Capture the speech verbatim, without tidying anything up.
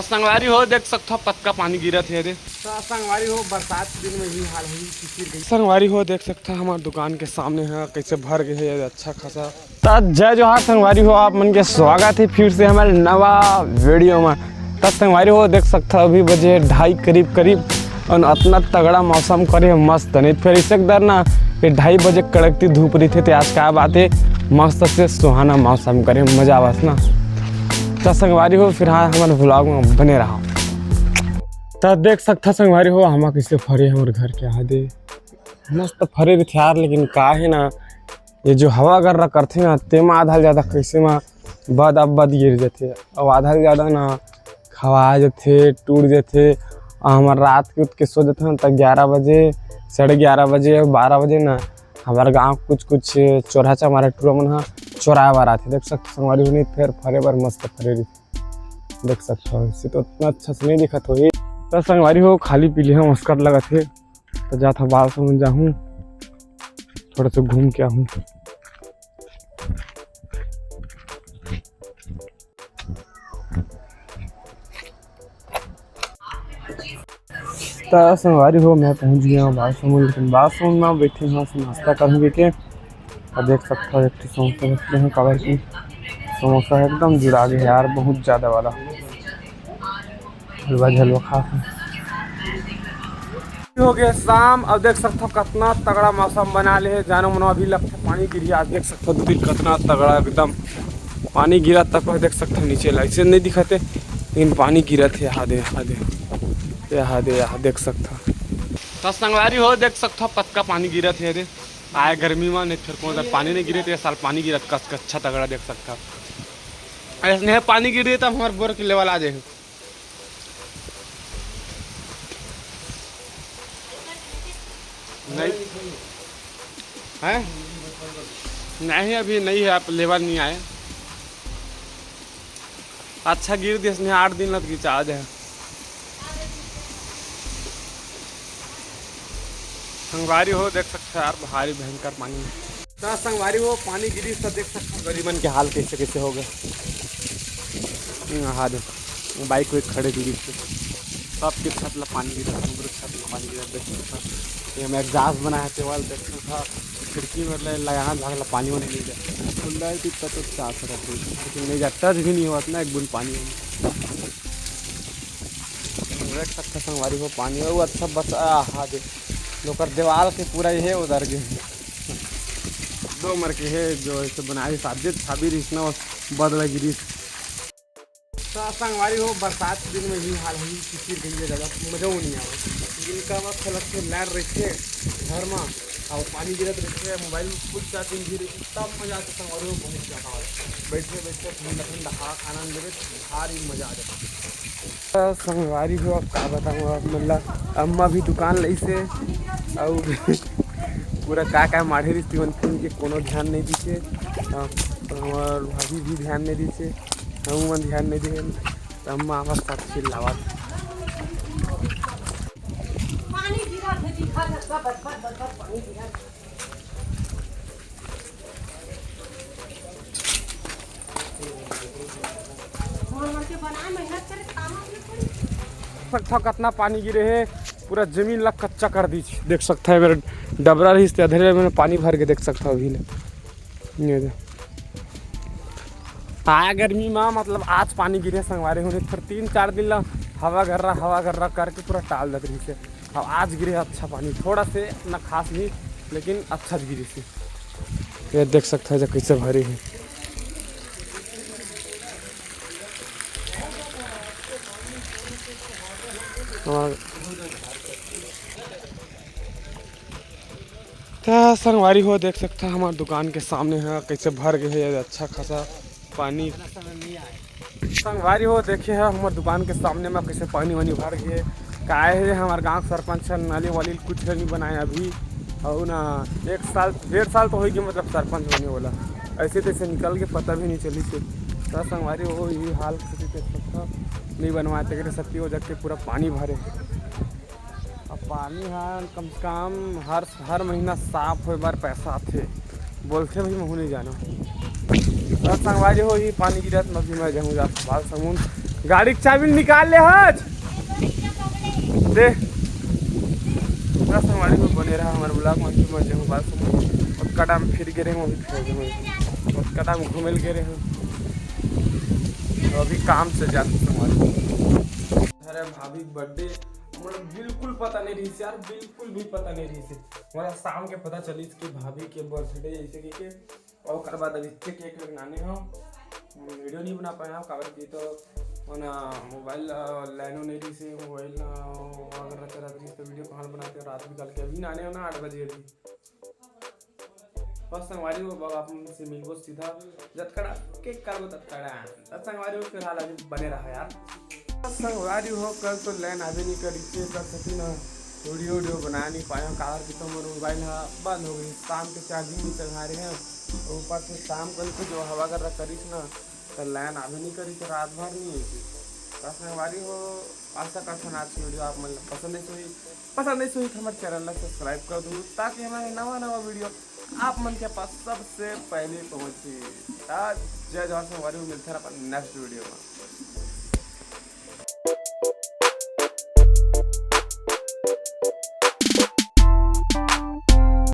संगवारी हो, देख सकथो कतका पानी गिरत हे रे। त संगवारी हो, बरसात के दिन में ही हाल होही, किचिर गई। संगवारी हो, देख सकथो हमर दुकान के सामने ह कइसे भर गे हे, अच्छा खासा। त जय जोहार संगवारी हो, आप मन के स्वागत हे फिर से हमर नवा वीडियो में। त संगवारी हो, देख सकथो अभी बजे ढाई करीब करीब, अउ अतना तगड़ा मौसम करे हे मस्त, नहीं त फेर इसक दर ना ये ढाई बजे कड़कती धूप रहिथे, ते आज का बात हे, मस्त से सुहाना मौसम करे, मजा आवत ना। त संगवारी हो, फिर हाँ हमर vlog में बने रहा। त देख सकथा संगवारी हो, आमा कइसे फरे हमर घर के आदे, मस्त फरे रहिथे यार, लेकिन का हे ना, ये जो हवा गर्रा करथे ना, तेमा आधा ले जादा कइसे मा बद अब बद गिर जथे, अउ आधा ले जादा ना खवा जथे, टूट जथे। अउ हमर रात के उठ के सो जथन त ग्यारह बजे, साढ़े ग्यारह बजे, बारह बजे ना हमर गाँव कुछ कुछ चोरहा चमारा टूरा मन ह चोराए बर आथे। देख सकथो संगवारी हो, नहीं फेर फरे बर मस्त फरे रहिथे। देख सकथो, इसे तो उतना अच्छा से नहीं दिखत होही। त संगवारी हो, खाली पीली हम अस्कट लगत हे, त जात ह बाल समन जाहूँ, थोड़ा सा घूम के आहूँ। त संगवारी हो, मैं पहुंच गया हूँ बालसमुंद, लेकिन बालसमुंद में बैठे हूँ नाश्ता करहूँ के। अउ देख सकथो एक ठो समोसा रखते हैं, काबर की समोसा एकदम जुड़ा गया यार, बहुत ज्यादा वाला हलवा झलवा खा। हो गया शाम। अब देख सकथो कतना तगड़ा मौसम बना ले हे, जानो मनो अभी लगथे पानी गिरही। आज देख सकथो दू दिन कतना तगड़ा एकदम पानी गिरत तक देख सकथो नीचे ला, अइसे नहीं दिखत हे, लेकिन पानी गिरत हे। यहाँ दे, यहाँ दे, यहाँ दे, यहाँ देख सकथो। त संगवारी हो, देख सकथो कतका पानी गिरत हे रे। आए गर्मी में नहीं फेर कोनो पानी नहीं गिरे, त ये साल पानी गिरत कस अच्छा तगड़ा देख सकथो। अइसने पानी गिरे तब हमर बोर के लेवल आ जाए। नहीं है? नहीं, अभी नहीं है, आप लेबर नहीं आए। अच्छा गिर दिस ने आठ दिन लग गई चार्ज है। संगवारी हो, देख सकते हो यार, भारी भयंकर पानी। त संगवारी हो, पानी गिरी त देख सकते हो गरीबन के हाल कैसे कैसे हो गए। हम्म, हाँ दे, बाइक वाइक खड़े गिरी थे, सबके छत ला पानी गिरा, हमरो छत ला पानी गिरा। देख सकते हो, ये हम एग्जास्ट बना है, तेवाल देख सकते हो, खिड़की में ले लगाना भाग ला पानी होने नहीं जाए, खुला है कि पता चाह सकते हो, लेकिन नहीं जाता भी नहीं हुआ ना एक बूंद पानी होने। देख सकते हो संगवारी हो, पानी हो अच्छा बस। हाँ दे, ओकर देवाल के पूरा ये उधर गए। दो मर के हे जो ऐसे बनाए सादे छाबी रिस ना बदला गिरी। त संगवारी हो, बरसात के दिन में ही हाल होही, किचिर गई है दादा, मजा वो नहीं आवे। जिनका बस अलग से लाइट रहिथे घर में, अउ पानी गिरत रहिथे, मोबाइल में फुल चार्जिंग भी रहिथे, तब मजा आथे संगवारी हो, बहुत ज्यादा। बैठे बैठे ठंडा ठंडा हवा खाना में देवे, भारी मजा आ जाता। त संगवारी हो, अब का बताऊँ, अब मतलब अम्मा भी दुकान लइसे, अउ पूरा का का माढ़े रिस तिवन किन के कोनो ध्यान नहीं दीसे, अ, हमर भाभी भी ध्यान नहीं दीसे, हम मन ध्यान नहीं दे, त अम्मा हमर साथ चिल्लावत। पानी गिरा थे, दिखा था, सब बच, बच, बच, बच, पानी गिरा। भर भर के बनाए, मेहनत करे, काम अपने पड़ी। देख सकथव कतना पानी गिरे हे, पूरा जमीन ला कच्चा कर दीच। देख सकथव, मेरे डबरा रहिस ते अधरे में पानी भर के देख सकथव अभी ले। ये दे। आ गर्मी मा मतलब आज पानी गिरे संगवारी हो, नहीं फेर तीन चार दिन ला हवा गर्रा हवा गर्रा करके पूरा टाल देत रहिस हे। अब आज गिरे अच्छा पानी, थोड़ा से ना खास नहीं, लेकिन अच्छा गिरे से। ये देख सकते हैं जो कैसे भरी है। और त संगवारी हो, देख सकता हमार दुकान के सामने है कैसे भर गए है अच्छा खासा पानी। संगवारी हो, देखे है हमार दुकान के सामने में कैसे पानी वानी भर गए। काहे है हमार गांव सरपंच है नाली वाली कुछ नहीं बनाए अभी, और ना एक साल डेढ़ साल तो हो गया मतलब सरपंच होने वाला, ऐसे तैसे निकल के पता भी नहीं चली से। त संगवारी हो, ये हाल स्थिति देख सकता, नहीं बनवाए तेकरे सत्ती हो जाके पूरा पानी भरे। अब पानी ह कम से कम हर, हर महीना साफ होए बर पैसा आथे, बोलथे भाई, महू नहीं जानो। त संगवारी हो, ही पानी गिरत म भी मैं जाहूँ जा बालसमुंद, गाड़ी के चाबी निकाल ले हच। दे। पूरा संगवारी हो, बने रहा हमर vlog मन के मजे हो। बात सुनो, ओतका time फिर गे रहे, वही फिर गे रहे। ओतका time घूमे ल गे रहे। तो अभी काम से जाते संगवारी। अरे भाभी birthday, मोला बिल्कुल पता नहीं रहिस यार, बिल्कुल भी पता नहीं रहिस। मोला शाम के पता चलिस कि भाभी के birthday ऐसे कहिके। और ओकर बाद अभी cake वेक लाने हो, video नहीं बना पाया हूँ, काबर कि तो ओना mobile line नहीं रहिस, mobile ना अगर रहता रहता तो video कहाँ बनाते। रात भी कल के अभी लाने हो ना, आठ बजे अभी। बस संगवारी हो, बाबा अपन से मिलबो सीधा, जतकड़ा cake काटबो ततकड़ा। बस संगवारी हो, फिलहाल अभी बने रहा यार। बस संगवारी हो, कल तो line आबे नहीं करिस, कर सकी ना video video बना नहीं पाया हूँ, काबर कि तो मोर mobile हा बंद हो गई, शाम के charging नहीं चढ़ा रहे हैं। ऊपर से शाम कल को जो हवा गर्रा करिस ना, तो line आबे नहीं करिस, रात भर नहीं आई। तो संगवारी हो, आशा करथन आज की video आप मन ला पसंद आई होही। पसंद आई होही तो हमर channel ला subscribe कर दू, ताकि हमारे नवा नवा video आप मन के पास सबसे पहले पहुंची। आज जय जोहार संगवारी हो, मिलते हैं अपन next video में।